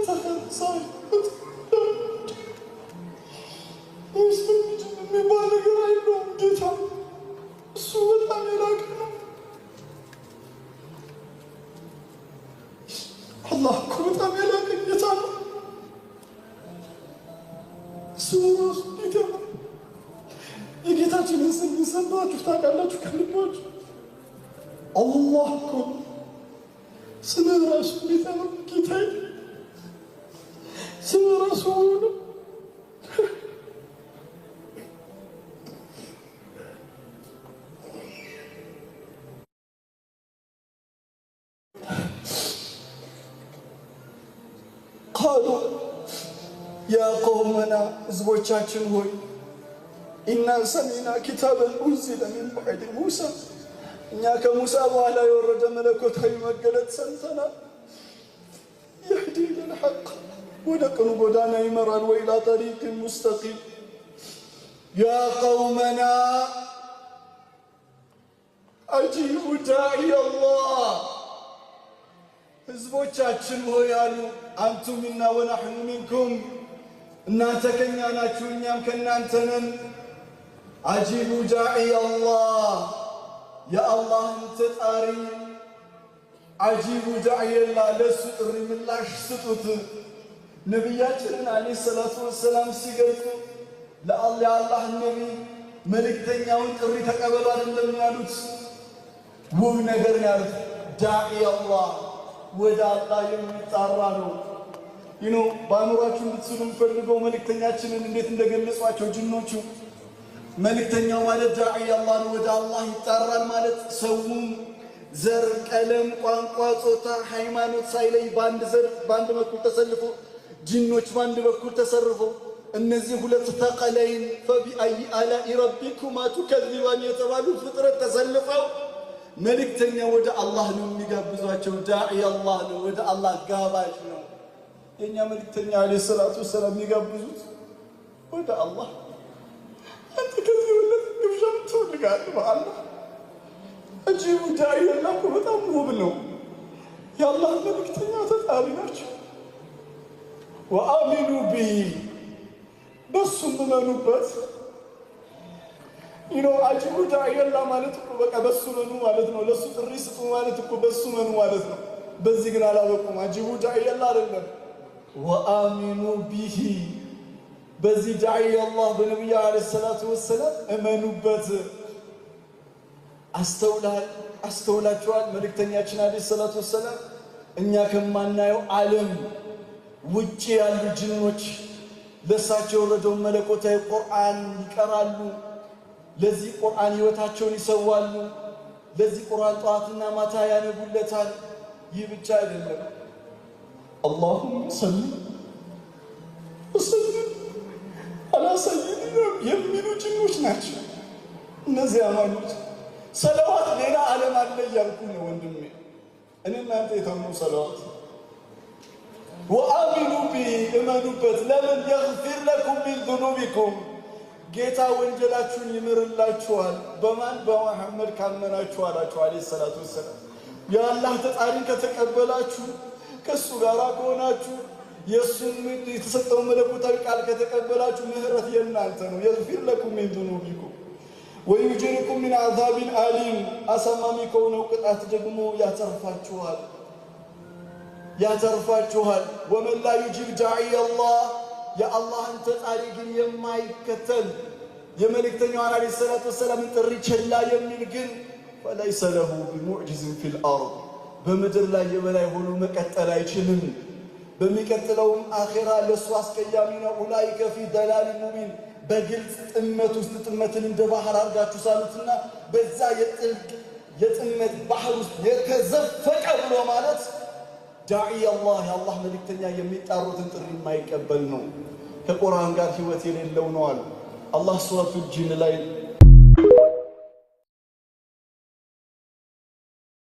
اتخذ صاحبة የሚባል ነገር የለውም ጌታ። እሱ በጣም የላቀ ነው። አላህ እኮ በጣም የላቀ ጌታ ነው። እሱ ራሱ ጌታ ነው። የጌታችንን ስም ሰምታችሁ ታውቃላችሁ? ከልባችሁ አላህ እኮ ስም ራሱ ጌታ ነው። ጌታዬ ስም ራሱ ነው። ቃሉ ያ ቀውመና ህዝቦቻችን ሆይ ኢና ሰሚና ኪታበን ኡንዚለ ሚን ባዕድ ሙሳ እኛ ከሙሳ በኋላ የወረደ መለኮታዊ መገለጥ ሰምተናል። የህዲ ኢለል ሐቅ ወደ ቅኑ ጎዳና ይመራል። ወኢላ ጠሪቅን ሙስተቂም ያ ቀውመና አጂቡ ዳዒ አላህ ህዝቦቻችን ሆይ አሉ። አንቱም ሚና ወናሕኑ ሚንኩም እናንተ ከኛ ናችሁ እኛም ከእናንተ ነን። አጂቡ ዳዒ አላህ የአላህን ተጣሪ አጂቡ ዳዒ አላህ ለእሱ ጥሪ ምላሽ ስጡት። ነቢያችንን ዓለይሂ ሰላቱ ወሰላም ሲገልጹ የአላህ ነቢይ መልእክተኛውን ጥሪ ተቀበሉ አይደለም ያሉት፣ ውብ ነገር ነው ያሉት። ዳዒ አላህ ወደ አላህ የሚጣራ ነው። ይኖ በአእምሯችሁ እንድትስሉ የምፈልገው መልእክተኛችንን እንዴት እንደገለጿቸው ጅኖቹ። መልእክተኛው ማለት ዳዒ አላህ ነው፣ ወደ አላህ ይጣራል ማለት ሰውም ዘር፣ ቀለም፣ ቋንቋ፣ ጾታ፣ ሃይማኖት ሳይለይ በአንድ ዘር በአንድ በኩል ተሰልፎ፣ ጅኖች በአንድ በኩል ተሰርፎ እነዚህ ሁለት ተቀለይን ፈቢአይ አላኢ ረቢኩማ ቱከዚባን የተባሉ ፍጥረት ተሰልፈው መልእክተኛ ወደ አላህ ነው የሚጋብዟቸው። ዳዒ አላህ ነው፣ ወደ አላህ ጋባዥ ነው። የእኛ መልእክተኛ ዓለይሂ ሰላቱ ወሰላም የሚጋብዙት ወደ አላህ። አንተ ከዚህ የበለጠ ግብዣ ትፈልጋለህ? በአላህ አጂቡ ዳዒ አላህ እኮ በጣም ውብ ነው። የአላህ መልእክተኛ ተጣሪ ናቸው። ወአሚኑ ቢሂ በሱም እመኑበት። ይኖ አጂቡ ዳዒ አላህ ማለት እኮ በቃ በሱ መኑ ማለት ነው። ለሱ ጥሪ ስጡ ማለት እኮ በሱ መኑ ማለት ነው። በዚህ ግን አላበቁም። አጂቡ ዳዒ አላህ አይደለም፣ ወአሚኑ ቢሂ በዚህ ዳዒ አላህ በነቢዩ ዓለይሂ ሰላቱ ወሰላም እመኑበት። አስተውላል አስተውላችኋል? መልእክተኛችን ዓለይሂ ሰላቱ ወሰላም እኛ ከማናየው ዓለም ውጭ ያሉ ጅኖች ለእሳቸው የወረደውን መለኮታዊ ቁርአን ይቀራሉ። ለዚህ ቁርአን ህይወታቸውን ይሰዋሉ። ለዚህ ቁርአን ጠዋትና ማታ ያነቡለታል። ይህ ብቻ አይደለም። አላሁመ ሰሊ ወሰሊም አላ ሰይዲና የሚሉ ጅኖች ናቸው እነዚህ አማኞች። ሰለዋት ሌላ ዓለም አለ እያልኩ ነው ወንድሜ። እኔ እናንተ የታምኑ ሰለዋት ወአሚኑ ቢሂ እመኑበት። ለምን የግፊር ለኩም ሚን ዙኑቢኩም ጌታ ወንጀላችሁን ይምርላችኋል። በማን በመሐመድ ካመናችሁ አላችሁ ዓለይሂ ሰላቱ ወሰላም። የአላህ ተጣሪን ከተቀበላችሁ ከእሱ ጋር ከሆናችሁ የእሱን የተሰጠውን መለኮታዊ ቃል ከተቀበላችሁ ምህረት የእናንተ ነው። የግፊር ለኩም ሚን ዙኑቢኩም ወዩጅርኩም ሚን ዓዛቢን አሊም አሳማሚ ከሆነው ቅጣት ደግሞ ያተርፋችኋል ያተርፋችኋል። ወመን ላ ዩጂብ ዳዒ አላህ የአላህን ተጣሪ ግን የማይከተል የመልእክተኛዋን ዓለይሂ ሰላቱ ወሰላምን ጥሪ ቸላ የሚል ግን ፈለይሰ ለሁ ቢሙዕጂዝን ፊል አርድ በምድር ላይ የበላይ ሆኖ መቀጠል አይችልም። በሚቀጥለውም አኼራ ለእሱ አስቀያሚ ነው። ኡላኢከ ፊ ደላሊን ሙቢን በግልጽ ጥመት ውስጥ ጥመትን እንደ ባህር አድርጋችሁ ሳሉትና በዛ የጥልቅ የጥመት ባህር ውስጥ የተዘፈቀ ብሎ ማለት ዳዒ አላህ የአላህ መልእክተኛ የሚጣሩትን ጥሪ የማይቀበል ነው። ከቁርአን ጋር ህይወት የሌለው ነው አሉ። አላህ ሱረቱል ጂን ላይ